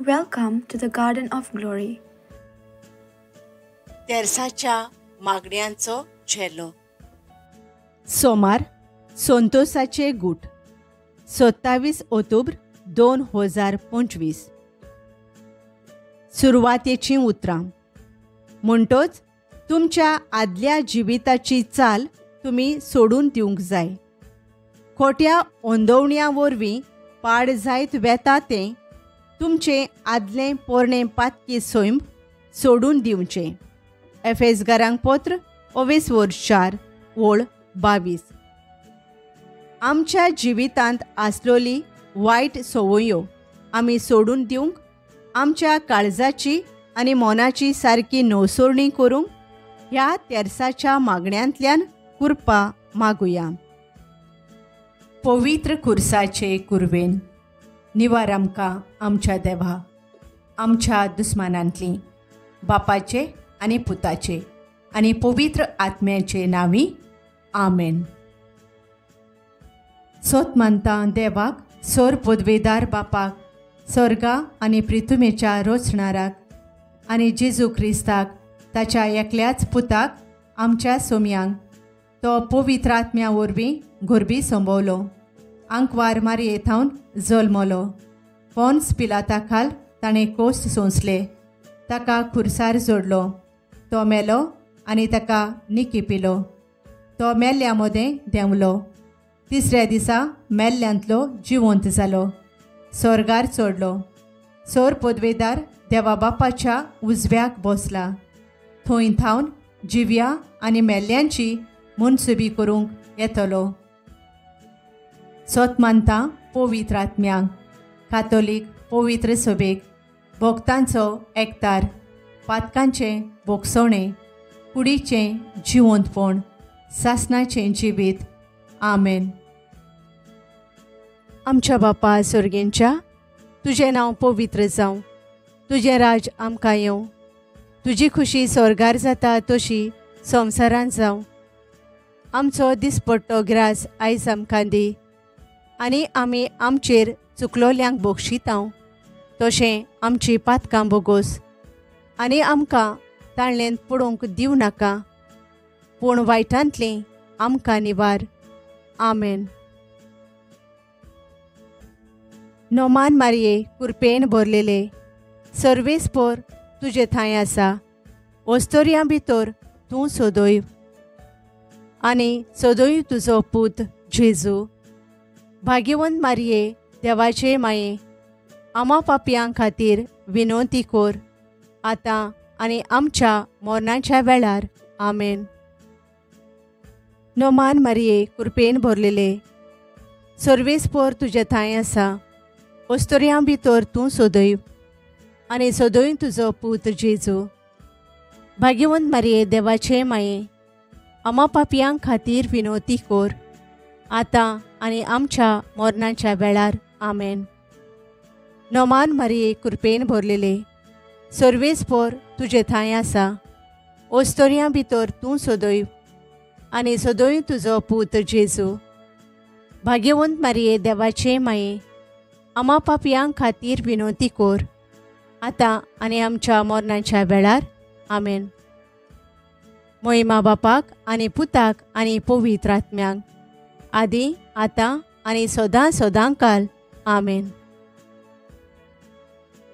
Welcome to the Garden of Glory. तेर्साच्या मागण्यांचो झेलो. सोमार संतोसाचे गूट 27 ऑक्टोबर 2025. सुरवातेचीं उतरां. म्हणटोच तुमच्या आदल्या जिविताची चाल तुमी सोडून दिवंक जाय. खोट्या ओंदोवण्या वरवीं पाड जायत वेता तें तुमचें आदलें पोरणें पातकी सैम सोडून दिवचें. एफेसगारांक पत्र 4 22. आमच्या जिवितांत आसलोली वायट संवयो आमी सोडून दिवंक, आमच्या काळजाची आनी मनाची सारकी नवसरणी करूंक ह्या तेर्साच्या मागण्यांतल्यान कृपा मागुया. पवित्र खुर्साचे कुर्वेन निवार आमकां आमच्या देवा, आमच्या दुस्मानांतली, बापाचे आनी पुताचे आनी पवित्र आत्म्याचे नांवी, आमेन. सोत मानता देवाक, सोर पदवेदार बापाक, स्वर्गा आनी प्रिथुमेच्या रोचणाराक आनी जेजू क्रिस्ताक ताच्या एकल्याच पुताक आमच्या सोम्यांक, तो पवित्र आत्म्या वरवीं गोरबी संभवलो, आंकवार मारये थावन जल्मलो, पोन्स पिलाता खाल ताणें कोस सोंसले, ताका खुर्सार जोडलो, तो मेलो आनी ताका निकी पिलो, तो मेल्ल्या मदें देंवलो, तिसऱ्या दिसा मेल्ल्यांतलो जिवंत जालो, स्वर्गार चडलो, सोर पदवेदार देवा बापाच्या उजव्याक बसला, थंय थावन जिव्या आनी मेल्ल्यांची मनसुबी करूंक येतलो. सोत मानता पवित्र आत्म्यांक, कातोलीक पवित्र सभेक, भक्तांचो एकतार, पातकांचें भोगसणें, कुडीचें जिवंतपण, सासनाचें जिवीत. आमेन. आमच्या बापा सर्गेंच्या, तुजें नांव पवित्र जावं, तुजें राज आमकां येवं, तुजी खुशी स्वर्गार जाता तशी संवसारांत जावं. आमचो दिसपट्टो ग्रास आयज आमकां दी, आनी आमी आमचेर चुकलोल्यांक बक्षितांव तशें आमची पातकां बोगोस, आनी आमकां ताळ्ळेंत पडोवंक दिवं नाका, पूण वायटांतलीं आमकां निवार. आमेन. नोमान मारये कुरपेन भरलेले, सर्वेस्पोर तुजे थांय आसा, ओस्तोरयां भितर तूं सदैव आनी सदैव तुजो पूत जेजू. भाग्यवंत मारये देवाचे माये, आमा पापयां खातीर विनवती कोर, आतां आनी आमच्या मरणाच्या वेळार. आमेन. नोमान मारये कुरपेन भरलेले, सर्वेस्पोर तुजे थांय आसा, ओस्तोरयां भितर तूं सदैव आनी सदैव तुजो पूत जेजू. भाग्यवंत मारये देवाचे माये, आमा पापयां खातीर विनवती कोर, आतां आनी आमच्या मरणाच्या वेळार. आमेन. नोमान मारये कुरपेन भरलेले, सर्वेस्पोर तुजे थांय आसा, ओस्तोरयां भितर तूं सदैव आनी सदैव तुजो पूत जेजू. भाग्यवंत मारये देवाचे माये, आमा पापयां खातीर विनवती कोर, आतां आनी आमच्या मरणाच्या वेळार. आमेन. मोहिमा बापाक आनी पुताक आनी पवित्र आत्म्यांक, आदी आतां आनी सदां सदां काल. आमेन.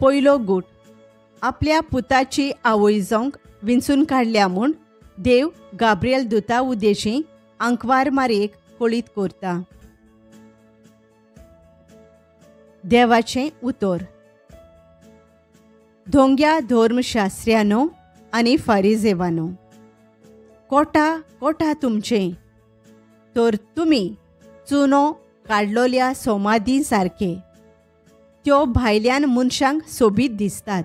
पयलो गूट. आपल्या पुताची आवय जावंक विंचून काडल्या म्हूण देव गाब्रियल दुता उदेशी आंकवार मारयेक कळीत करता. देवाचें उतर. धोंग्या धर्मशास्त्र्यानो आनी फारिजेवानो, कोटा कोटा तुमचें, तर तुमी चुनो काडलोल्या सोमादी सारके. त्यो भायल्यान मनशांक सोबीत दिसतात,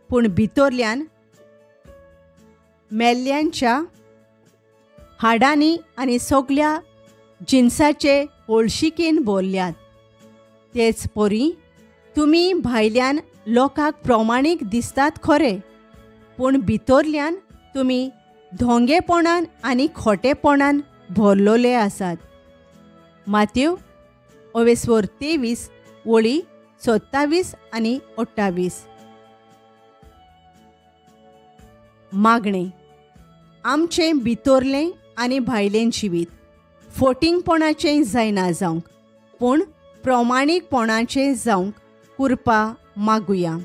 पूण भितरल्यान मेल्ल्यांच्या हाडांनी आनी सगल्या जिनसाचे होळशिकेन भरल्यात. तेच परी तुमी भायल्यान लोकांक प्रमाणीक दिसतात खरे, पूण भितरल्यान तुमी धोंगेपणान आनी खोटेपणान भरलोले आसात. मातेव 23 वळी 27 आनी 28. मागणें. आमचें भितरलें आनी भायलें जिवीत फोटिंगपणाचें जायना जावंक, पूण प्रमाणीकपणाचें जावंक कृपा मागुया.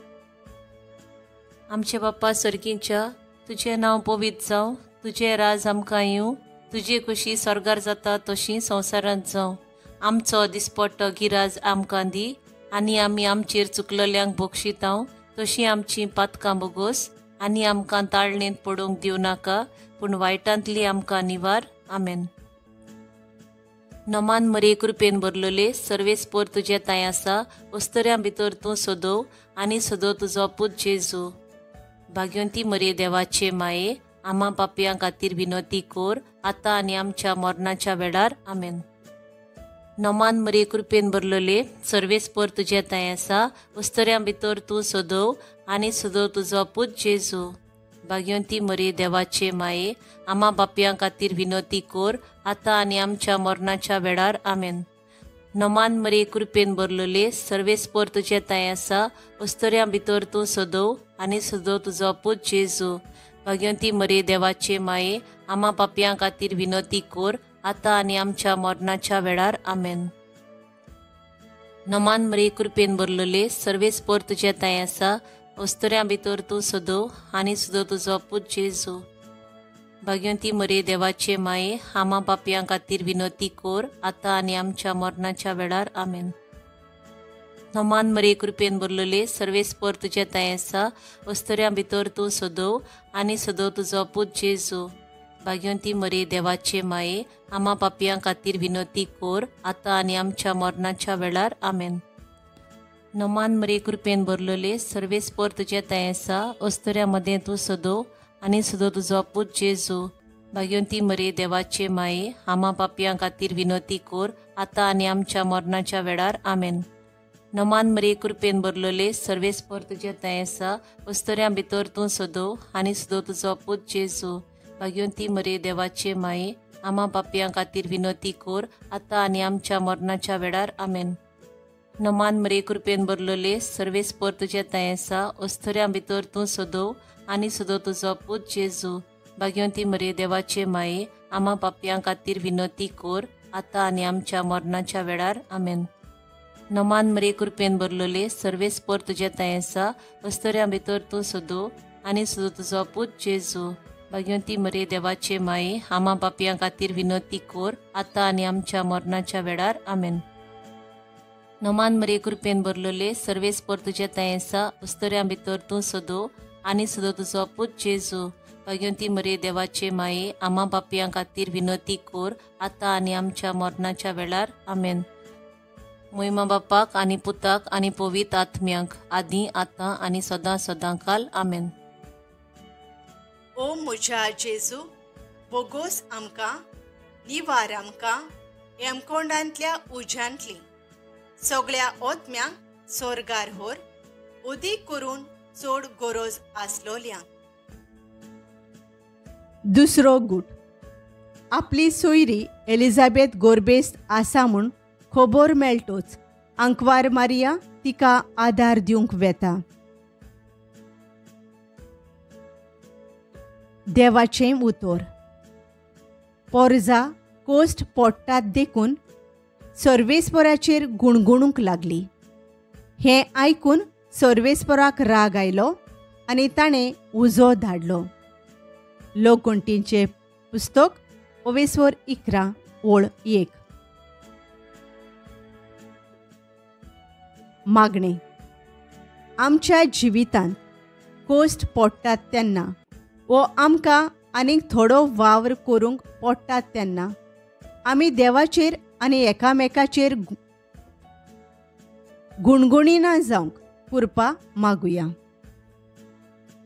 आमचे बाप्पा सर्गींच्या, तुजें नांव पवित्र जावं, तुजें राज आमकां येवं, तुजी खुशी स्वर्गार जाता तशी संवसारांत जावं. आमचो दिसपट्टो गिराज आमकां दी आनी आमी आमचेर चुकलल्यांक बक्षितांव तशी आमची पातकां बोगोस आनी आमकां ताळणेंत पडूंक दिवं नाका, पूण वायटांतली आमकां निवार. आमेन. नमान मरे कृपेन भरलेले, सर्वेस्पोर तुजे तांय आसा, अस्तऱ्यां भितर तूं सदोव आनी सदो तुजो पूत जेजू. भाग्यवंती मरे देवाचे माये, आमा पापयां खातीर विनोती कोर, आतां आनी आमच्या मरणाच्या वेळार. आमेन. नमान मरे कृपेन भरलेले, सर्वेस्पोर तुजे तांय आसा, अस्तऱ्यां भितर तूं सदोव आनी सदो तुजो पूत जेजू. भाग्यवंती मरे देवाचे माये, आमा बापयां खातीर विनोती कोर, आतां आनी आमच्या मरणाच्या वेळार. आमेन. नमान मरे कृपेन भरलेले, सर्वेस्पोर तुजे तांय आसा, अस्तऱ्यां भितर तूं सदोव आनी सदो तुजो पूत जेजू. भाग्यवंती मरे देवाचे माये, आमा पापयां खातीर विनोती कोर, आतां आनी आमच्या मरणाच्या वेळार. आमेन. नमान मरे कृपेन भरलेले, सर्वेस्पोर तुजे तांय आसा, अस्तऱ्यां भितर तूं सदोव आनी सदो तुजो पूत जेजू. भाग्यवंती मरे देवाचे माये, आमा पापयां खातीर विनोती कोर, आतां आनी आमच्या मरणाच्या वेळार. आमेन. नमान मरे कृपेन भरलेले, सर्वेस्पोर तुजे तांय आसा, अस्तऱ्यां भितर तूं सदोव आनी सदो तुजो पूत जेजू. भाग्यवंती मरे देवाचे माये, आमा पापयां खातीर विनोती कोर, आतां आनी आमच्या मरणाच्या वेळार. आमेन. नमान मरे कृपेन भरलेले, सर्वेस्पोर तुजे तांय आसा, अस्तऱ्यां मदें तूं सदोव आनी सदो तुजो पूत जेजू. भाग्यवंती मरे देवाचे माये, आमा पापयां खातीर विनोती कोर, आतां आनी आमच्या मरणाच्या वेळार. आमेन. नमान मरे कृपेन भरलेले, सर्वेस्पोर तुजे तांय आसा, अस्तऱ्यां भितर तूं सदोव आनी सदो तुजो पूत जेजू. भाग्यवंती मरे देवाचे माये, आमा पापयां खातीर विनोती कोर, आतां आनी आमच्या मरणाच्या वेळार. आमेन. नमान मरे कृपेन भरलेले, सर्वेस्पोर तुजे तांय आसा, अस्तऱ्यां भितर तूं सदोव आनी सदो तुजो पूत जेजू. भाग्यवंती मरे देवाचे माये, आमा पापयां खातीर विनोती कोर, आतां आनी आमच्या मरणाच्या वेळार. आमेन. नमान मरे कृपेन भरलेले, सर्वेस्पोर तुजे तांय आसा, अस्तऱ्यां भितर तूं सदोव आनी सदो तुजो पूत जेजू. भाग्यवंती मरे देवाचे माये, आमा पापयां खातीर विनोती कोर, आतां आनी आमच्या मरणाच्या वेळार. आमेन. नमान मरे कृपेन भरलेले, सर्वेस्पोर तुजे तांय आसा, अस्तऱ्यां भितर तूं सदोव आनी सदो तुजो पूत जेजू. भाग्यवंती मरे देवाचे माये, आमा पापयां खातीर विनोती कोर, आतां आनी आमच्या मरणाच्या वेळार. आमेन. मोहिमा बापाक आनी पुताक आनी पवित्र आत्म्यांक, आदीं आतां आनी सदां सदां काल. आमेन. ओ म्हज्या जेजू, बोगोस आमकां, निवार आमकां हेमकोंडांतल्या उज्यांतली सगळ्या ओतम्यांक सोर्गार होर, उदीक करून चड गरज आसलोल्या. दुसरो गूट. आपली सोयरी एलिझाबेथ गोरबेस्त आसा म्हूण खबर मेळटोच आंकवार मारिया तिका आदार दिवंक वेता. देवाचें उतर. पोरजा कोस्ट पोडटात देखून सर्वेस्पोराचेर गुणगुणूंक लागली. हें आयकून सर्वेस्पोराक राग आयलो आनी ताणें उजो धाडलो. लोकगणटींचें पुस्तक ओवेस्वर 11 ओळ 1. मागणें. आमच्या जिवितांत कोस्ट पडटात तेन्ना वो आमकां आनीक थोडो वावर करूंक पडटात तेन्ना आमी देवाचेर आनी एकामेकाचेर गुणगुणिना जावंक कृपा मागुया.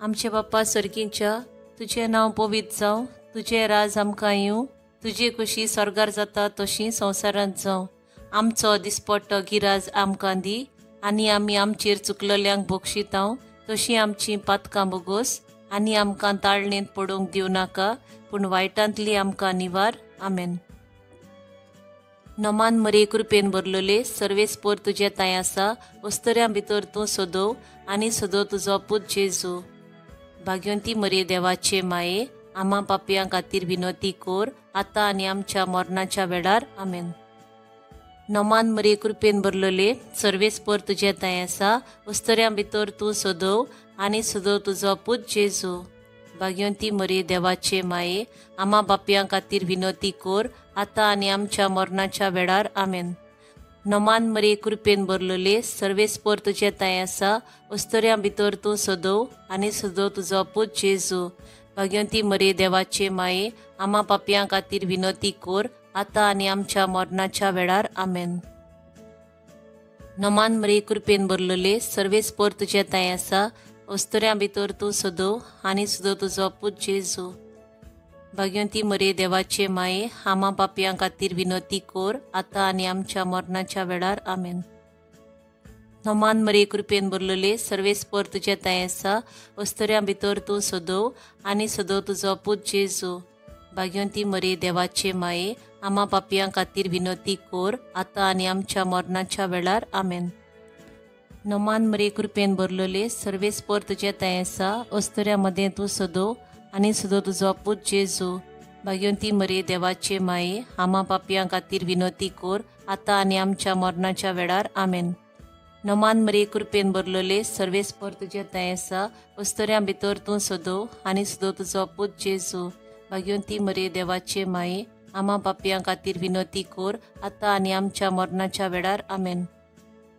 आमचे बाप्पा सर्गींच्या, तुजें नांव पवित्र जावं, तुजें राज आमकां येवं, तुजी खुशी स्वर्गार जाता तशी संवसारांत जावं. आमचो दिसपट्टो गिराज आमकां दी आनी आमी आमचेर चुकलल्यांक बक्षितांव तशी आमची पातकां बोगोस आनी आमकां ताळणेंत पडूंक दिवं नाका, पूण वायटांतली आमकां निवार. आमेन. नमान मरिये कृपेन भरलेले सर्वेस्पर तुजे थांय आसा, अस्तुऱ्यां भितर तूं सदोव आनी सदो तुजो पूत जेजू। भाग्यवंती मरिये देवाचे माये, आमा पापयां खातीर विनवती कर, आतां आनी आमच्या मरणाच्या वेळार। आमेन। नमान मरिये कृपेन भरलेले सर्वेस्पर तुजे थांय आसा, अस्तुऱ्यां भितर तूं सदोव आनी सदो तुजो पूत जेजू। भाग्यवंती मरिये देवाचे माये, आमा बापयां खातीर विनवती कर, आतां आनी आमच्या मरणाच्या वेळार। आमेन। नमान मरिये कृपेन भरलेले सर्वेस्पर तुजे थांय आसा, अस्तुऱ्यां भितर तूं सदोव आनी सदो तुजो पूत जेजू। भाग्यवंती मरिये देवाचे माये, आमा पापयां खातीर विनवती कर, आतां आनी आमच्या मरणाच्या वेळार। आमेन। नमान मरिये कृपेन भरलेले सर्वेस्पर तुजे थांय आसा, अस्तुऱ्यां भितर तूं सदोव आनी सदो तुजो पूत जेजू। भाग्यवंती मरिये देवाचे माये, आमा पापयां खातीर विनवती कर, आतां आनी आमच्या मरणाच्या वेळार। आमेन। नमान मरिये कृपेन भरलेले सर्वेस्पर तुजे थांय आसा, अस्तुऱ्यां भितर तूं सदोव आनी सदो तुजो पूत जेजू। भाग्यवंती मरिये देवाचे माये, आमा पापयां खातीर विनवती कर, आतां आनी आमच्या मरणाच्या वेळार। आमेन। नमान मरिये कृपेन भरलेले सर्वेस्पर तुजे थांय आसा, अस्तुऱ्यां मदें तूं सदोव आनी सदो तुजो पूत जेजू। भाग्यवंती मरिये देवाचे माये, आमा पापयां खातीर विनवती कर, आतां आनी आमच्या मरणाच्या वेळार। आमेन। नमान मरिये कृपेन भरलेले सर्वेस्पर तुजे थांय आसा, अस्तुऱ्यां भितर तूं सदोव आनी सदो तुजो पूत जेजू। भाग्यवंती मरिये देवाचे माये, आमा पापयां खातीर विनवती कर, आतां आनी आमच्या मरणाच्या वेळार। आमेन।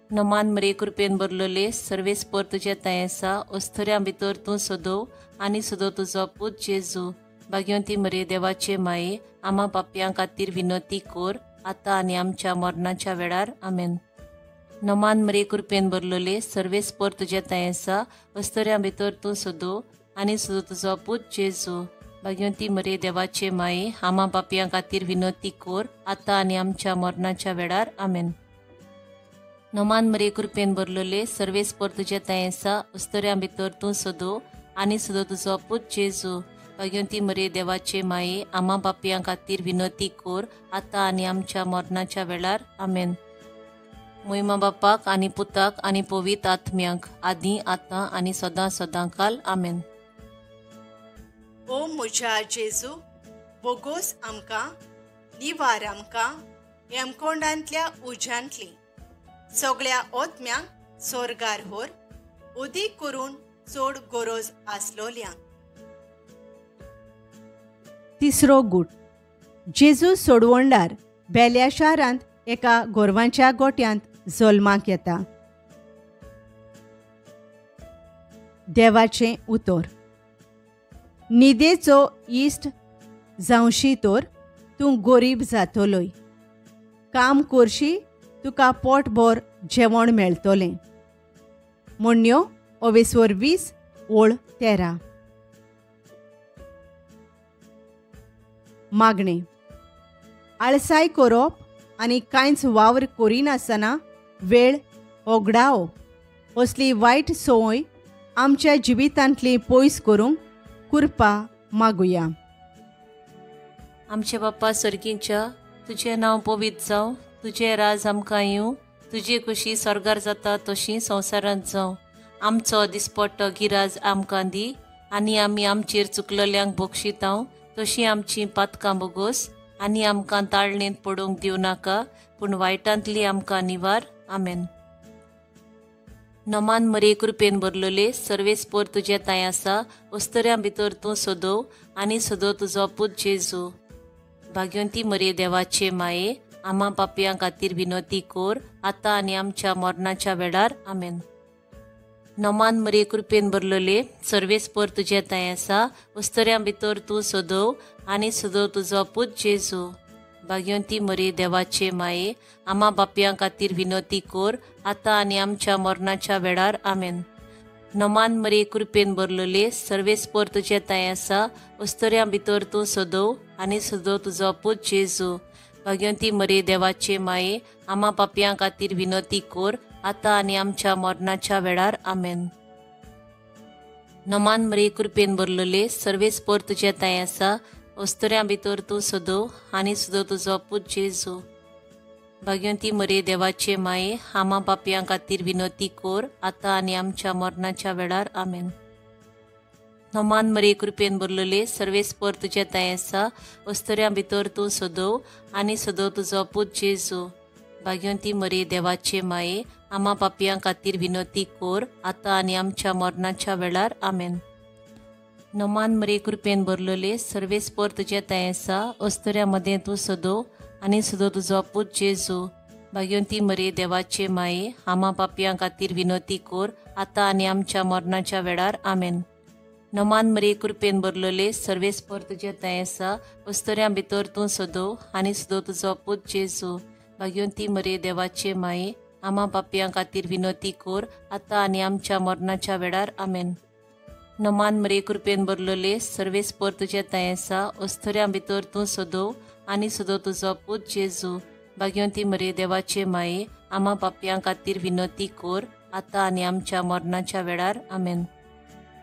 नमान मरिये कृपेन भरलेले सर्वेस्पर तुजे थांय आसा, अस्तुऱ्यां भितर तूं सदोव आनी सदो तुजो पूत जेजू। भाग्यवंती मरिये देवाचे माये, आमा पापयां खातीर विनवती कर, आतां आनी आमच्या मरणाच्या वेळार। आमेन। नमान मरिये कृपेन भरलेले सर्वेस्पर तुजे थांय आसा, अस्तुऱ्यां भितर तूं सदोव आनी सदो तुजो पूत जेजू। भाग्यवंती मरिये देवाचे माये, आमा पापयां खातीर विनवती कर, आतां आनी आमच्या मरणाच्या वेळार। आमेन। नमान मरिये कृपेन भरलेले सर्वेस्पर तुजे थांय आसा, अस्तुऱ्यां भितर तूं सदोव आनी सदो तुजो पूत जेजू। भाग्यवंती मरिये देवाचे माये, आमा पापयां खातीर विनवती कर, आतां आनी आमच्या मरणाच्या वेळार। आमेन। मोहिमा बापाक आनी पुताक आनी पवित्र आत्म्याक, आदी आतां आनी सदां सदां काल। आमेन। ओ म्हज्या जेजू, बोगोस आमकां, निवार आमकां हेमकोंडांतल्या उज्यांतली सगळ्या ओतम्यांक सोर्गार होर, उदीक करून चड गरज आसलोल्यांक। तिसरो गूट। जेजू सोडवणदार बेल्या शारांत एका गोरवांच्या गोट्यांत जल्माक येता। देवाचें उतर। न्हिदेचो इश्ट जावशी तर तूं गरीब जातलोय, काम करशी तुका पोटभर जेवण मेळटलें। म्हणण्यो अवेस्वर 20 ओळ 13। मागणें। आळसाय करप आनी कांयच वावर करिनासतना वेळ ओगडावप असली वायट संवय आमच्या जिवितांतली पयस करूंक कृपा मागुया। आमचे बाप्पा सर्गींच्या, तुजें नांव पवित्र जावं, तुजें राज आमकां येवं, तुजी खुशी स्वर्गार जाता तशी संवसारांत जावं। आमचो दिसपट्टो गिराज आमकां दी, आनी आमी आमचेर चुकलेल्यांक बक्षितांव तशी आमची पातकां बोगोस, आनी आमकां ताळणेंत पडूंक दिवं नाका, पूण वायटांतली आमकां निवार। आमेन। नमान मरिये कृपेन भरलेले सर्वेस्पर तुजे थांय आसा, अस्तुऱ्यां भितर तूं सदोव आनी सदो तुजो पूत जेजू। भाग्यवंती मरिये देवाचे माये, आमा पापयां खातीर विनवती कर, आतां आनी आमच्या मरणाच्या वेळार। आमेन। नमान मरिये कृपेन भरलेले सर्वेस्पर तुजे थांय आसा, अस्तुऱ्यां भितर तूं सदोव आनी सदो तुजो पूत जेजू। भाग्यवंती मरिये देवाचे माये, आमा बापयां खातीर विनवती कर, आतां आनी आमच्या मरणाच्या वेळार। आमेन। नमान मरिये कृपेन भरलेले सर्वेस्पर तुजे थांय आसा, अस्तुऱ्यां भितर तूं सदोव आनी सदो तुजो पूत जेजू। भाग्यवंती मरिये देवाचे माये, आमा पापयां खातीर विनवती कर, आतां आनी आमच्या मरणाच्या वेळार। आमेन। नमान मरिये कृपेन भरलेले सर्वेस्पर तुजे थांय आसा, अस्तुऱ्यां भितर तूं सदोव आनी सदो तुजो पूत जेजू। भाग्यवंती मरिये देवाचे माये, आमा पापयां खातीर विनवती कोर, आतां आनी आमच्या मरणाच्या वेळार. आमेन. नमान मरिये कृपेन भरलेले, सर्वेस्पर तुज्या थंय आसा, अस्तुऱ्यां भितर तूं सदोव आनी सदोव तुजो पूत जेजू. भाग्यवंती मरिये देवाचे माये, आमा पापयां खातीर विनवती कोर, आतां आनी आमच्या मरणाच्या वेळार. आमेन. नमान मरिये कृपेन भरलेले, सर्वेस्पर तुज्या थंय आसा, अस्तुऱ्यां मदें तूं सदोव आनी सदोव तुजो पूत जेजू. भाग्यवंती मरिये देवाचे माये, आमा पापयां खातीर विनवती कोर, आतां आनी आमच्या मरणाच्या वेळार. आमेन. नमान मरिये कृपेन भरलेले, सर्वेस्पर तुज्या थंय आसा, अस्तुऱ्यां भितर तूं सदोव आनी सदोव तुजो पूत जेजू. भाग्यवंती मरिये देवाचे माये, आमा पापयां खातीर विनवती कोर, आतां आनी आमच्या मरणाच्या वेळार. आमेन. नमान मरिये कृपेन भरलेले, सर्वेस्पर तुज्या थंय आसा, अस्तुऱ्यां भितर तूं सदोव आनी सदोव तुजो पूत जेजू. भाग्यवंती मरिये देवाचे माये, आमा पापयां खातीर विनवती कोर, आतां आनी आमच्या मरणाच्या वेळार. आमेन.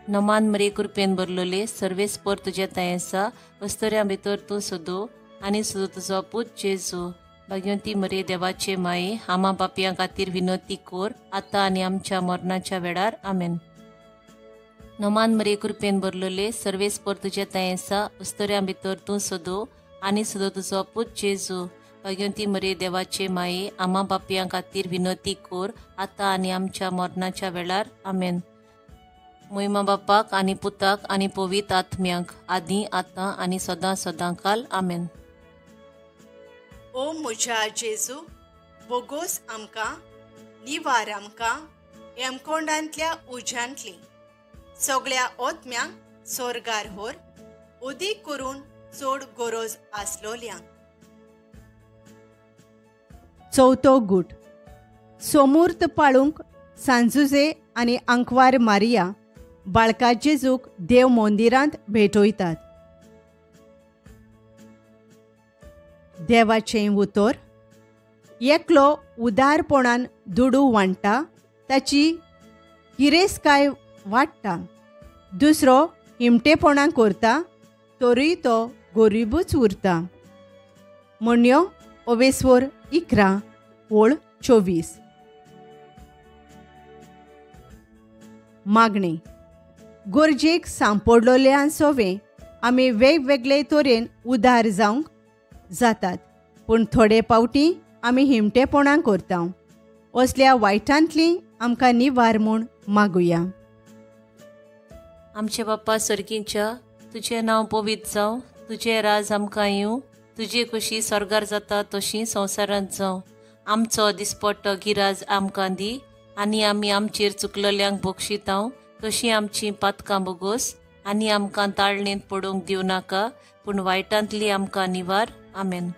नमान मरिये कृपेन भरलेले, सर्वेस्पर तुज्या थंय आसा, अस्तुऱ्यां भितर तूं सदोव आनी सदोव तुजो पूत जेजू. भाग्यवंती मरिये देवाचे माये, आमा पापयां खातीर विनवती कोर, आतां आनी आमच्या मरणाच्या वेळार. आमेन. नमान मरिये कृपेन भरलेले, सर्वेस्पर तुज्या थंय आसा, अस्तुऱ्यां भितर तूं सदोव आनी सदोव तुजो पूत जेजू. भाग्यवंती मरिये देवाचे माये, आमा पापयां खातीर विनवती कोर, आतां आनी आमच्या मरणाच्या वेळार. आमेन. मोहिमा बापाक आनी पुताक आनी पवित्र आत्म्याक, आदी आतां आनी सदां सदां काल. आमेन. ओ म्हज्या जेजू, बोगोस आमकां, निवार आमकां हेमकोंडांतल्या उज्यांतली सगळ्या ओतम्यांक सोर्गार होर, उदीक करून चड गरज आसलोल्यांक. चवथो गूट. सोमूर्त पाळूंक सांजुजे आनी आंकवार मारिया बाळका जेजूक देव मंदिरांत भेटयतात. देवाचें उतर. एकलो उदारपणान दुडू वांट्टा, ताची गिरेस्तकाय वाडटा. दुसरो हिमटेपणां करता, तरूय तो गरिबूच उरता. म्हणयो ओवेस्वर 11 ओळ 24. मागणी. गरजेक सांपडलोल्या सोवे आमी वेगवेगळे तरेन उदार जावंक जातात, पूण थोडे पावटी आमी हिमटेपणां करता. असल्या वायटांतली आमकां निवार म्हूण मागुया. आमचे बाप्पा सर्गींच्या, तुजें नांव पवित्र जावं, तुजें राज आमकां येवं, तुजी खुशी स्वर्गार जाता तशी संवसारांत जावं. आमचो दिसपट्टो गिराज आमकां दी, आनी आमी आमचेर चुकलल्यांक बक्षितांव तशी आमची पातकां बोगोस, आनी आमकां ताळणेंत पडूंक दिवं नाका, पूण वायटांतली आमकां निवार. आमेन.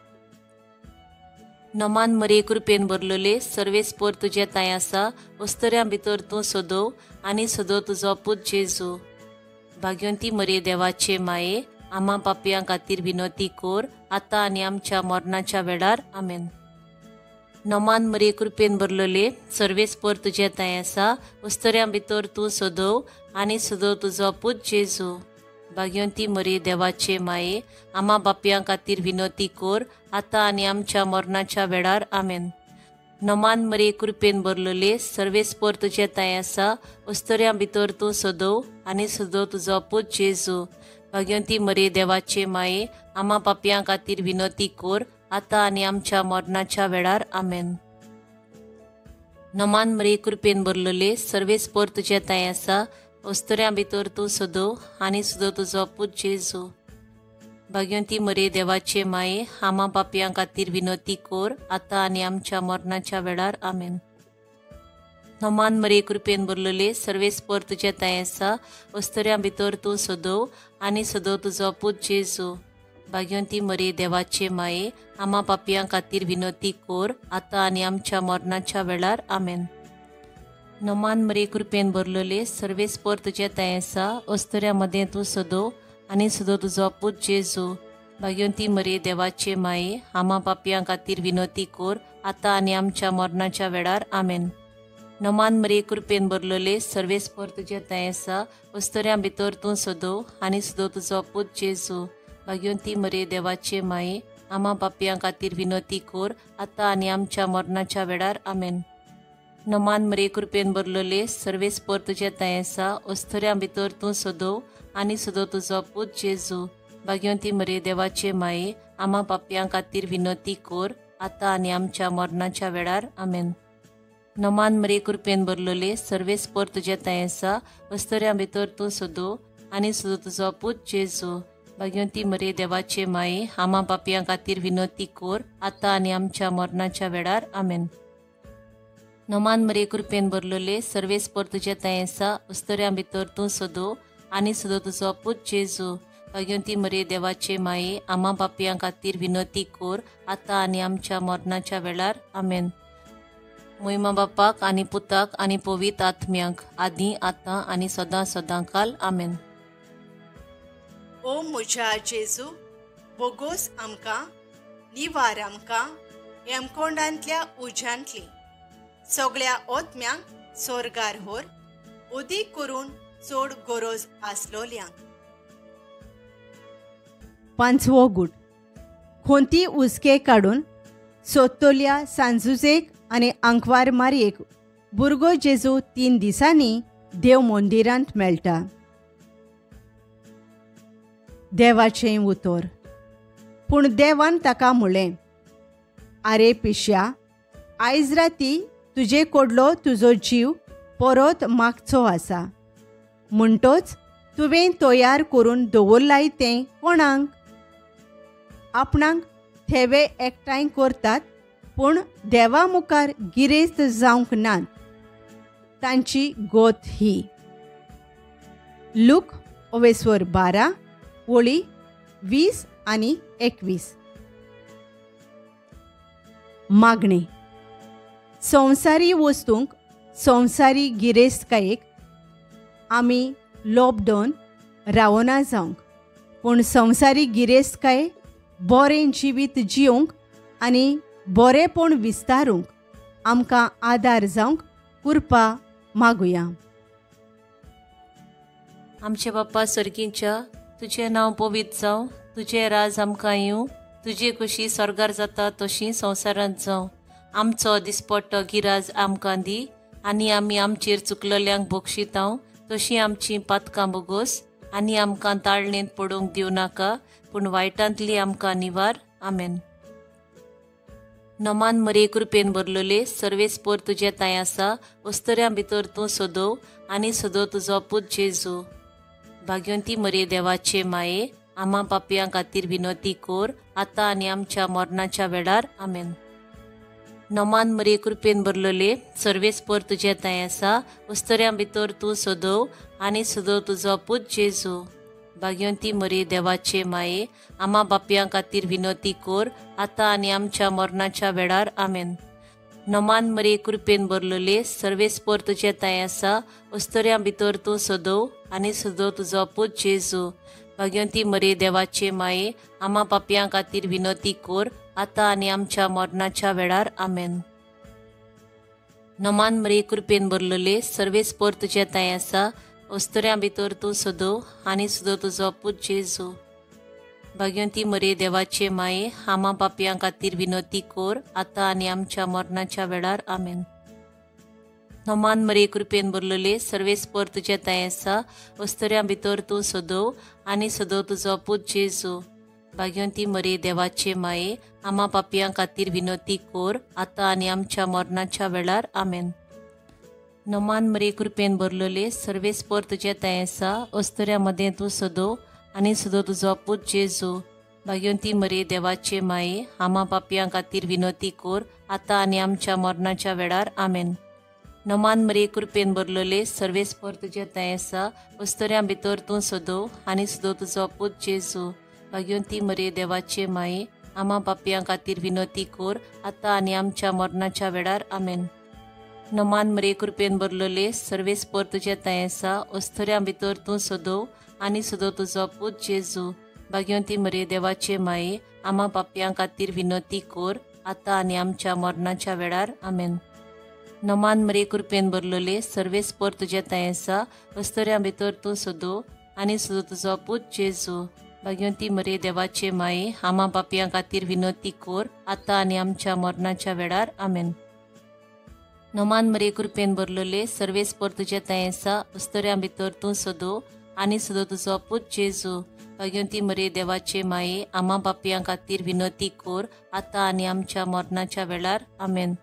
नमान मरिये कृपेन भरलेले, सर्वेस्पर तुज्या थंय आसा, अस्तुऱ्यां भितर तूं सदोव आनी सदोव तुजो पूत जेजू. भाग्यवंती मरिये देवाचे माये, आमा पापयां खातीर विनवती कोर, आतां आनी आमच्या मरणाच्या वेळार. आमेन. नमान मरिये कृपेन भरलेले, सर्वेस्पर तुज्या थंय आसा, अस्तुऱ्यां भितर तूं सदोव आनी सदोव तुजो पूत जेजू. भाग्यवंती मरिये देवाचे माये, आमा पापयां खातीर विनवती कोर, आतां आनी आमच्या मरणाच्या वेळार. आमेन. नमान मरिये कृपेन भरलेले, सर्वेस्पर तुज्या थंय आसा, अस्तुऱ्यां भितर तूं सदोव आनी सदोव तुजो पूत जेजू. भाग्यवंती मरिये देवाचे माये, आमा पापयां खातीर विनवती कोर, आतां आनी आमच्या मरणाच्या वेळार. आमेन. नमान मरिये कृपेन भरलेले, सर्वेस्पर तुज्या थंय आसा, अस्तुऱ्यां भितर तूं सदोव आनी सदोव तुजो पूत जेजू. भाग्यवंती मरिये देवाचे माये, आमा पापयां खातीर विनवती कोर, आतां आनी आमच्या मरणाच्या वेळार. आमेन. नमान मरिये कृपेन भरलेले, सर्वेस्पर तुज्या थंय आसा, अस्तुऱ्यां भितर तूं सदोव आनी सदोव तुजो पूत जेजू. भाग्यवंती मरिये देवाचे माये, आमा पापयां खातीर विनवती कोर, आतां आनी आमच्या मरणाच्या वेळार. आमेन. नमान मरिये कृपेन भरलेले, सर्वेस्पर तुज्या थंय आसा, अस्तुऱ्यां मदें तूं सदोव आनी सदोव तुजो पूत जेजू. भाग्यवंती मरिये देवाचे माये, आमा पापयां खातीर विनवती कोर, आतां आनी आमच्या मरणाच्या वेळार. आमेन. नमान मरिये कृपेन भरलेले, सर्वेस्पर तुज्या थंय आसा, अस्तुऱ्यां भितर तूं सदोव आनी सदोव तुजो पूत जेजू. भाग्यवंती मरिये देवाचे माये, आमा पापयां खातीर विनोती कोर, आतां आनी आमच्या मरणाच्या वेळार. आमेन. नमान मरे कृपेन भरलोले, सर्वेस्पर तुजे थंय आसा, अस्तुऱ्यां भितर तूं सदो आनी सदो तुजो पूत जेजू. भाग्यवंती मरे देवाचे माये, आमा पापयां खातीर विनोती कोर, आतां आनी आमच्या मरणाच्या वेळार. आमेन. नमान मरे कृपेन भरलोले, सर्वेस्पर तुजे थंय आसा, अस्तुऱ्यां भितर तूं सदो आनी सदो तुजो पूत जेजू. भाग्यवंती मरे देवाचे माये, आमा पापयां खातीर विनोती कोर, आतां आनी आमच्या मरणाच्या वेळार. आमेन. नमान मरे कृपेन भरलोले, सर्वेस्पर तुजे थंय आसा, अस्तुऱ्यां भितर तूं सदो आनी सदो तुजो पूत जेजू. भाग्यवंती मरे देवाचे माये, आमा पापयां खातीर विनोती कोर, आतां आनी आमच्या मरणाच्या वेळार. आमेन. मोहिमा बापाक आनी पुताक आनी पवित्र आत्म्यांक, आदी आतां आनी सदां सदां काल. आमेन. ओ म्हज्या जेजू, बोगोस आमकां, निवार आमकां हेमकोंडांतल्या उज्यांतली सगळ्या ओत्म्यांक सोर्गार होर, उदीक करून चड गरज आसलोल्यांक. पांचवो गूट. खोंती उस्के काडून सोत्तोल्या सांजुजेक आनी आंकवार मारयेक भुरगो जेजू 3 दिसांनी देव मंदिरांत मेळटा. देवाचें उतर. पूण देवान ताका म्हळें, आरे पिश्या, आयज राती तुजे कडलो तुजो जीव परत मागचो आसा, म्हणटोच तुवें तयार करून दवरलाय तें कोणाक? आपणाक थेवे एकठांय करतात पूण देवा मुखार गिरेस्त जावंक नात, तांची गोत ही. लूक ओवेस्वर 12 ओळी 20 आनी 21. मागणें. संवसारी वस्तूंक, संवसारी गिरेस्तकायेक आमी लोबडोन रावना जावंक, पूण संवसारी गिरेस्तकाय बरें जिवीत जिवंक आनी बरेंपण विस्तारूंक आमकां आदार जावंक कृपा मागुया. आमचे बाप्पा सर्गींच्या, तुजें नांव पवित्र जावं, तुजें राज आमकां येवं, तुजी खुशी स्वर्गार जाता तशी संवसारांत जावं. आमचो दिसपट्टो गिराज आमकां दी, आनी आमी आमचेर चुकलल्यांक बक्षितांव तशी आमची पातकां बोगोस, आनी आमकां ताळणेंत पडूंक दिवं नाका, पूण वायटांतली आमकां निवार. आमेन. नमान मरे कृपेन भरलोले, सर्वेस्पर तुजे थंय आसा, अस्तुऱ्यां भितर तूं सदो आनी सदो तुजो पूत जेजू. भाग्यवंती मरे देवाचे माये, आमा पापयां खातीर विनोती कोर, आतां आनी आमच्या मरणाच्या वेळार. आमेन. नमान मरे कृपेन भरलोले, सर्वेस्पर तुजे थंय आसा, अस्तुऱ्यां भितर तूं सदो आनी सदो तुजो पूत जेजू. भाग्यवंती मरे देवाचे माये, आमा बापयां खातीर विनोती कोर, आतां आनी आमच्या मरणाच्या वेळार. आमेन. नमान मरे कृपेन भरलोले, सर्वेस्पर तुजे थंय आसा, अस्तुऱ्यां भितर तूं सदो आनी सदो तुजो पूत जेजू. भाग्यवंती मरे देवाचे माये, आमा पापयां खातीर विनोती कोर, आतां आनी आमच्या मरणाच्या वेळार. आमेन. नमान मरे कृपेन भरलोले, सर्वेस्पर तुजे थंय आसा, अस्तुऱ्यां भितर तूं सदो आनी सदो तुजो पूत जेजू. भाग्यवंती मरे देवाचे माये, आमा पापयां खातीर विनोती कोर, आतां आनी आमच्या मरणाच्या वेळार. आमेन. नमान मरे कृपेन भरलोले, सर्वेस्पर तुजे थंय आसा, अस्तुऱ्यां भितर तूं सदो आनी सदो तुजो पूत जेजू. भाग्यवंती मरे देवाचे माये, आमा पापयां खातीर विनोती कोर, आतां आनी आमच्या मरणाच्या वेळार. आमेन. नमान मरे कृपेन भरलोले, सर्वेस्पर तुजे थंय आसा, अस्तुऱ्यां मदें तूं सदो आनी सदो तुजो पूत जेजू. भाग्यवंती मरे देवाचे माये, आमा पापयां खातीर विनोती कोर, आतां आनी आमच्या मरणाच्या वेळार. आमेन. नमान मरे कृपेन भरलोले, सर्वेस्पर तुजे थंय आसा, अस्तुऱ्यां भितर तूं सदो आनी सदो तुजो पूत जेजू. भाग्यवंती मरे देवाचे माये, आमा पापयां खातीर विनोती कोर, आतां आनी आमच्या मरणाच्या वेळार. आमेन. नमान मरे कृपेन भरलोले, सर्वेस्पर तुजे थंय आसा, अस्तुऱ्यां भितर तूं सदो आनी सदो तुजो पूत जेजू. भाग्यवंती मरे देवाचे माये, आमा पापयां खातीर विनोती कोर, आतां आनी आमच्या मरणाच्या वेळार. आमेन. नमान मरे कृपेन भरलोले, सर्वेस्पर तुजे थंय आसा, अस्तुऱ्यां भितर तूं सदो आनी सदो तुजो पूत जेजू. भाग्यवंती मरे देवाचे माये, आमा पापयां खातीर विनवती कोर, आतां आनी आमच्या मरणाच्या वेळार. आमेन. नमान मरे कृपेन भरलेले, सर्वेस्पर तुजे थंय आसा, अस्तुऱ्यां भितर तूं सदो आनी सदो तुजो पूत जेजू. भाग्यवंती मरे देवाचे माये, आमा पापयां खातीर विनवती कोर, आतां आनी आमच्या मरणाच्या वेळार. आमेन.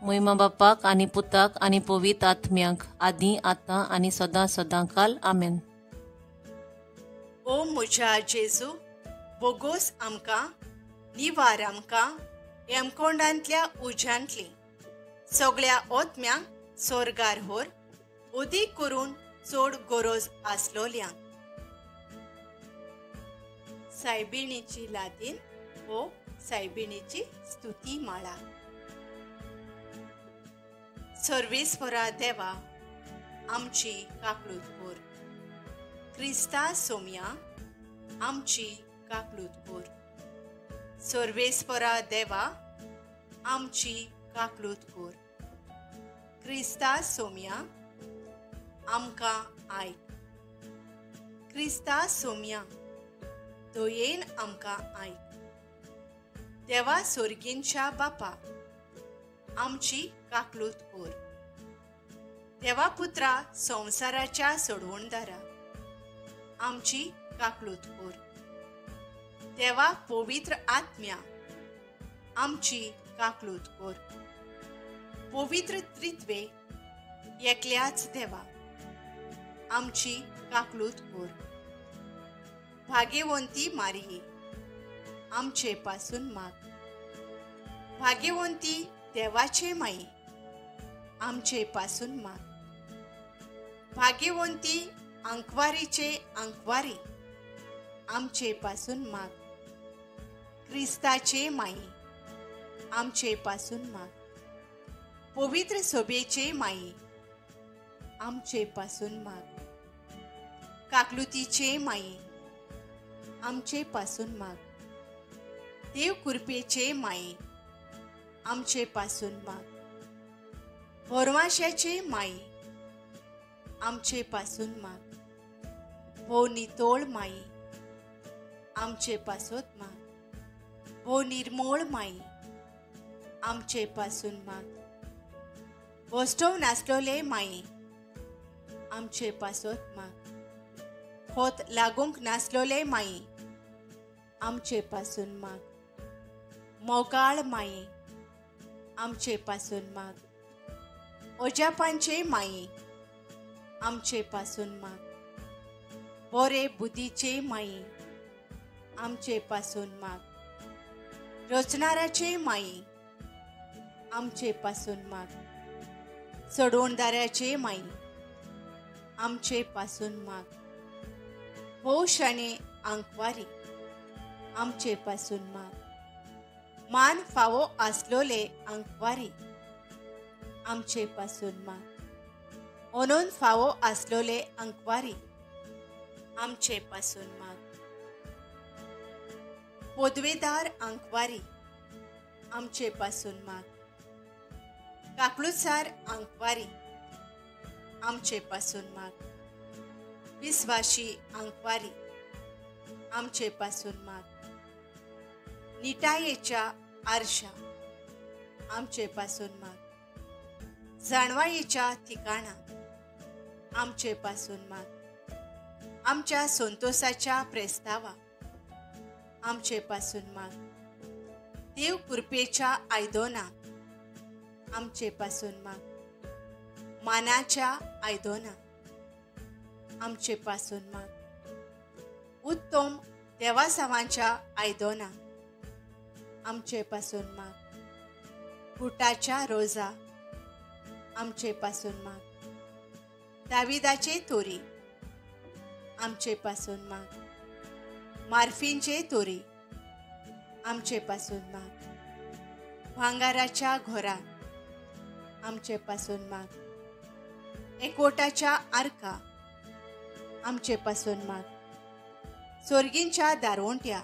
मोहिमा बापाक आनी पुताक आनी पवित्र आत्म्याक, आदी आतां आनी सदां सदां काल. आमेन. ओ म्हज्या जेजू, बोगोस आमकां, निवार आमकां हेमकोंडांतल्या उज्यांतली सगळ्या ओत्म्यांक सोर्गार होर, अदीक करून चड गरज आसलोल्यांक. सायबिणीची लादीन हो सायबिणीची स्तुती माळा. सर्वेस्परा देवा, आमची काकळूत कोर. क्रिस्ता सोम्या, आमची काकळूत कोर. सर्वेस्परा देवा, आमची काकळूत कोर. क्रिस्ता सोम्या, आमकां आयक. क्रिस्ता सोम्या, दयेन आमकां आयक. देवा सोर्गींच्या बापा, आमची काकळूत कोर. देवा पुत्रा संवसाराच्या सोडवणदारा, आमची काकळूत कोर. देवा पवित्र आत्म्या, आमची काकळूत कोर. पवित्र त्रित्वे एकल्याच देवा, आमची काकळूत कोर. भाग्यवंती मारिये, आमचे पासून माग. भाग्यवंती देवाचे माई, आमचे पासून माग. भाग्यवंती आंकवारीचे आंकवारी, आमचे पासून माग. क्रिस्ताचे माई, आमचे पासून माग. पवित्र सोबेचे माई, आमचे पासून माग. काकलुतीचे माई, आमचे पासून माग. देव कृपेचे माई, आमचे पासून माग. भोरवाशाचे माई, आमचे पासून माग. भोव नितोळ माई, आमचे पासत माग. भोव निर्मोळ माई, आमचे पासून माग. भोस्टोव नासलोले माई, आमचे पासत माग. खोत लागूंक नासलोले माई, आमचे पासून माग. मोगाळ माई, आमचे पासून माग. ओजापांचे माई, आमचे पासून माग. बोरे बुद्धीचे माई, आमचे पासून माग. रचणाराचे माई, आमचे पासून माग. सोडवणदाराचे माई, आमचे पासून माग. भोव शाणे आंकवारी, आमचे पासून माग. मान फावो आसलोले आंकवारी, आमचे पासून माग. ओनून फावो आसलोले आंकवारी, आमचे पासून माग. पदवेदार आंकवारी, आमचे पासून माग. काकळुसार आंकवारी, आमचे पासून माग. विस्वाशी आंकवारी, आमचे पासून माग. निटायेच्या आरशा, आमचे पासून माग. जाणवायेच्या ठिकाणा, आमचे पासून माग. आमच्या संतोषाच्या प्रस्तावा, आमचे पासून माग. देव कृपेच्या आयदोना, आमचे पासून माग. मानाच्या आयदोना, आमचे पासून माग. उत्तम देवासावांच्या आयदोना, आमचे पासून माग. फुटाच्या रोजा, आमचे पासून माग. दाविदाचे तोरी, आमचे पासून माग. मार्फींचे तोरी, आमचे पासून माग. भांगाराच्या घोरा, आमचे पासून माग. एकवटाच्या आर्का, आमचे पासून माग. सोर्गींच्या दारवंट्या,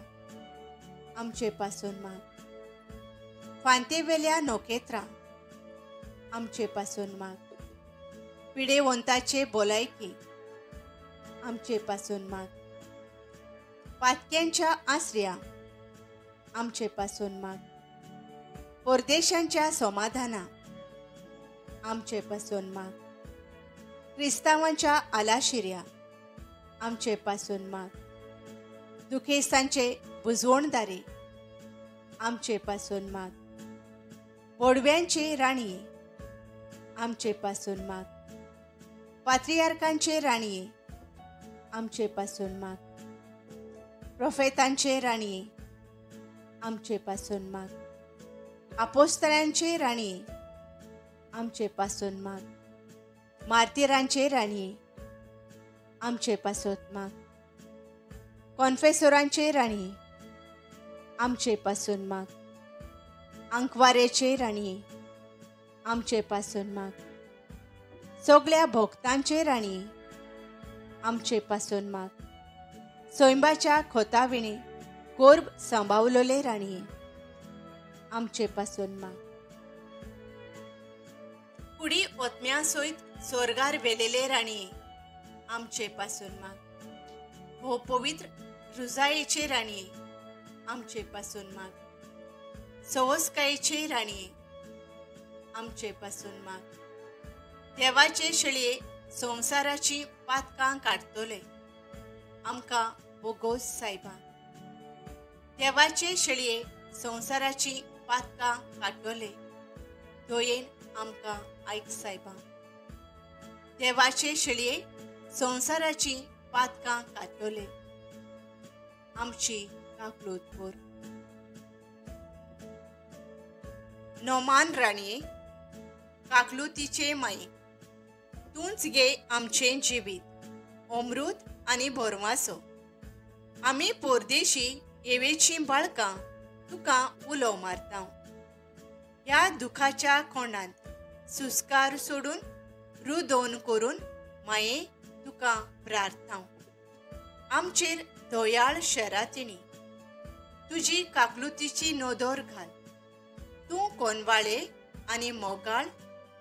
आमचे पासून माग. फांतेवेल्या नोकेत्रा, आमचे पासून माग. पिडेवंताचे बोलायकी, आमचे पासून माग. पातक्यांच्या आसऱ्या आमचे पासून माग. परदेशांच्या समाधाना आमचे पासून माग. क्रिस्तांवांच्या आलाशिऱ्या आमचे पासून माग. दुखेस्तांचे बुजवणदारे आमचे पासून माग. बोडव्यांचे राणये आमचे पासून माग. पात्रियार्कांचे राणये आमचे पासून माग. प्रोफेतांचे राणये आमचे पासून माग. आपोस्तरांचे राणये आमचे पासून माग. मार्तिरांचे राणये आमचे पासून माग. कॉन्फेसोरांचे राणये आमचे पासून माग. आंकवारेचे राणये आमचे पासून माग. सगळ्या भोक्तांचे राणये आमचे पासून माग. सोयंबाच्या खोताविणे कोर्ब सांबावलोले राणये आमचे पासून माग. कुडी ओतम्या सयत सोर्गार वेलेले राणये आमचे पासून माग. हो पवित्र रुजायेचे राणये आमचे पासून माग. सवसकायेचे राणये आमचे पासून माग. देवाचे शेळये संवसाराची पातकां काडटले आमकां बोगोस सायबा. देवाचे शेळये संवसाराची पातकां काडटले दयेन आमकां आयक सायबा. देवाचे शेळये संवसाराची पातकां काडटले आमची काकलूत कर. नोमान राणये काकलुतीचे माये तूंच गे आमचें जिवीत अमृत आनी भरवासो. आमी पोरदेशी येवेचीं बाळकां तुका उलो मारता. ह्या दुखाच्या कोणांत सुस्कार सोडून रुदोन करून माये तुका प्रार्थना. आमचेर दयाळ शरातिणी तुजी काकलुतीची नदर घाल. तूं कोनवाळे आनी मोगाळ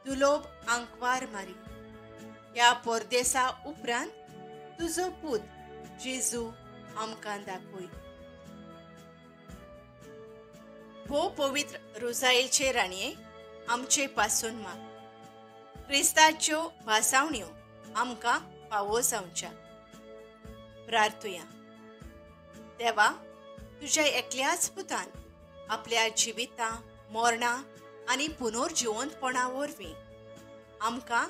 दुलोब आंकवार मारी. ह्या परदेसा उपरांत तुजो पूत जेजू आमकां दाखय. भोव पवित्र रोजायेचे राणये आमचे पासून माग. क्रिस्ताच्यो भासावण्यो आमकां फावो जावच्या. प्रार्थुया. देवा, तुज्या एकल्याच पुतान आपल्या जिविता मरणां आनी पुनर्जिवंतपणा वरवीं आमकां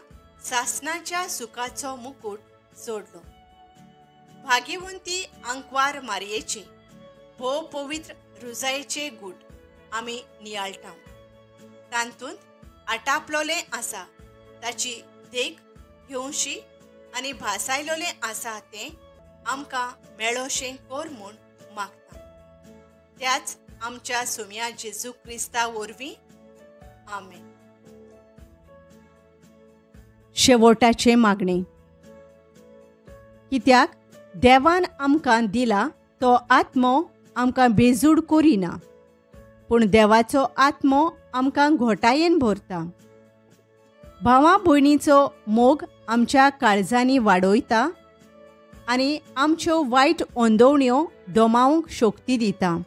सासणाच्या सुखाचो मुकूट जोडलो. भाग्यवंती आंकवार मारयेचे भोव पवित्र रुजायेचे गूट आमी नियाळटा. तातूंत आटापलोलें आसा ताची देख घेवशी आनी भासायलोलें आसा तें आमकां मेळोशें कर म्हूण मागता. त्याच आमच्या सुम्या जेजू क्रिस्ता वरवीं आमेन. शेवटाचें मागणें. कित्याक देवान आमकां दिला तो आत्मो आमकां बेजूड करिना, पूण देवाचो आत्मो आमकां घोटायेन भरता. भावा भयणीचो मोग आमच्या काळजांनी वाडयता आनी आमच्यो वायट अंदोवण्यो दमावंक शक्ती दिता.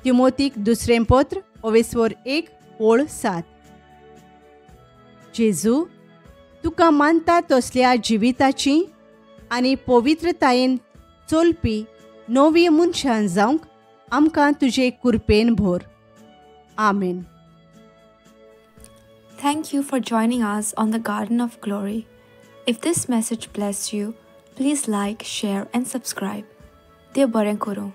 तिमोतीक दुसरें पत्र ओवेस्वर 1:7. जेजू, तुका मानता तसल्या जिविताची आनी पवित्रतायेन चलपी नवी मनशां जावंक आमकां तुजे कृपेन भर. आमेन. Thank you for joining us on the Garden of Glory. If this message blessed you, please like, share and subscribe. Dev बरें करूं.